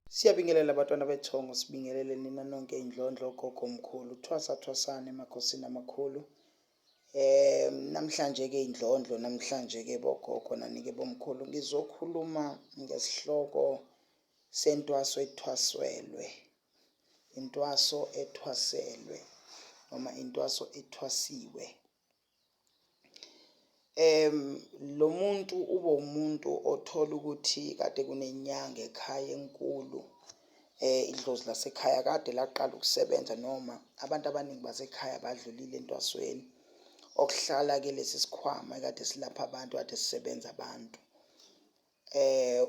Siyabingelela bantwana bethongo, sibingelele nina nonke indlondlo, gogo mkhulu, thwasa thwasane emakhosini amakhulu. Namhlanje ke indlondlo, namhlanje ke bogogo nanike bomkhulu, ngizokhuluma ngesihloko sentwaso ethwaswelwe, intwaso ethwaselwe noma intwaso ethwasiwe. Lo muntu ube umuntu othola ukuthi kade kunenyanga ekhaya enkulu, idlozi lasekhaya kade laqala ukusebenza noma abantu abaningi basekhaya badlulile entwasweni. Okuhlala-ke lesi sikhwama ekade silapha abantu, kade sisebenza abantu.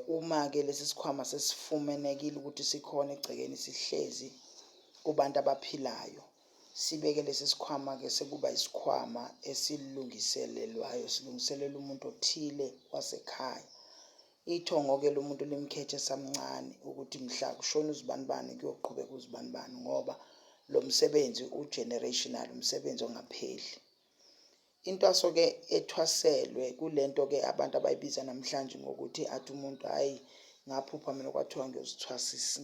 Uma-ke lesi sikhwama sesifumenekile ukuthi sikhona egcekeni sihlezi kubantu abaphilayo, sibeke lesi sikhwama-ke sekuba isikhwama esilungiselelwayo, silungiselelwa umuntu othile wasekhaya. Ithongo-ke lo muntu limkhethe esamncane ukuthi mhla kushona uzibanibani kuyoqhubeka uzibanibani ngoba lo msebenzi u-generational, umsebenzi ongapheli. Intwaso-ke ethwaselwe kulento-ke abantu abayibiza namhlanje ngokuthi athi umuntu hhayi ngaphupha mina kwathiwa ngiyozithwasisa,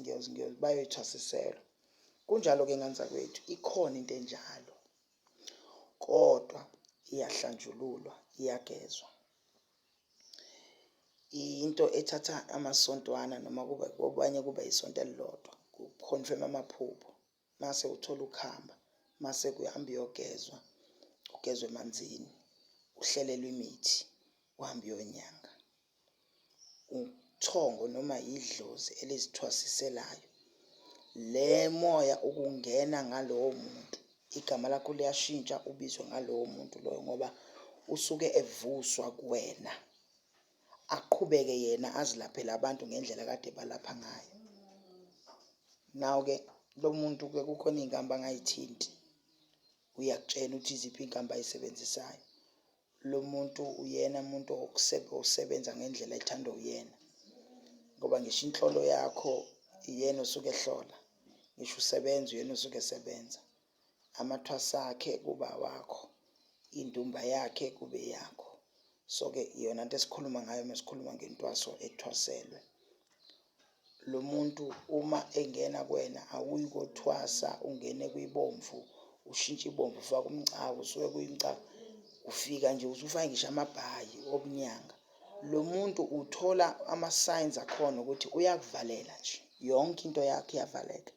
bayoyithwasiselwa. Kunjalo-ke ngane zakwethu, ikhona into enjalo kodwa iyahlanjululwa, iyagezwa. Into ethatha amasontwana noma kube kwabanye kuba isonto elilodwa kukhonfema amaphupho mase uthola ukuhamba mase kuhamba uyogezwa, ugezwe emanzini, uhlelelwe imithi, uhambe uyonyanga. Uthongo noma yidlozi elizithwasiselayo. Le moya ukungena ngalowo muntu, igama lakho liyashintsha ubizwe ngalowo muntu loyo ngoba usuke evuswa kuwena, aqhubeke yena azilaphele abantu ngendlela kade balapha ngayo. Now-ke lo muntu-ke kukhona iy'nkambi angayithinti, uyakutshela ukuthi iziphi iy'nkambi ayisebenzisayo. Lo muntu uyena muntu osebenza ngendlela ethandwa uyena ngoba ngisho inhlolo yakho iyena osuke ehlola, ngisho usebenza uyena osuke esebenza. Amathwasa akhe kuba awakho, indumba yakhe kube eyakho. So-ke iyona nto esikhuluma ngayo mesikhuluma ngentwaso ethwaselwe. Lo muntu uma engena kuwena awuyi kothwasa ungene kwibomvu, ushintshe ibomvu ufake umcako, usuke kwimcako ufika nje usufake ngisho amabhayi obunyanga. Lo muntu uthola ama-signs akhona ukuthi uyakuvalela nje, yonke into yakho iyavaleka.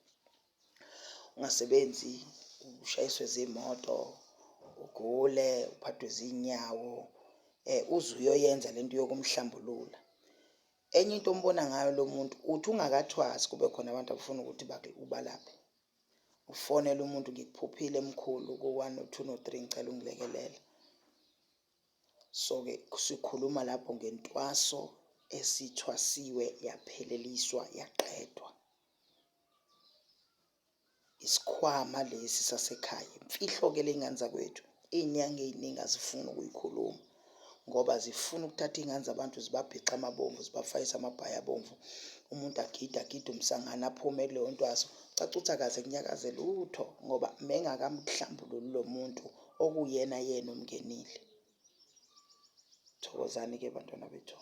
Ungasebenzi, ushayiswe zimoto, ugule, uphathwe zinyawo, uze uyoyenza lento yokumhlambulula. Enye into ombona ngayo lo muntu uthi ungakathwasi kube khona abantu abafuna ukuthi ubalaphe. Ufonele umuntu ngikuphuphile mkhulu ku-one no-two no-three ngicela ungilekelele. So-ke sikhuluma lapho ngentwaso esithwasiwe yapheleliswa yaqedwa. Isikhwama lesi sasekhaya, imfihlo-ke le ngane zakwethu, iy'nyanga ey'ningi azifuni ukuyikhuluma ngoba zifuna ukuthatha iy'ngane zabantu zibabhixe amabomvu, zibafakise amabhayi abomvu, umuntu agide agide umsangano aphume kuleyo ntwaso, caca ukuthi akaze kunyakaze lutho ngoba mengakamhlambululi lo muntu okuwuyena yena omngenile. Thokozani-ke bantwana bethu.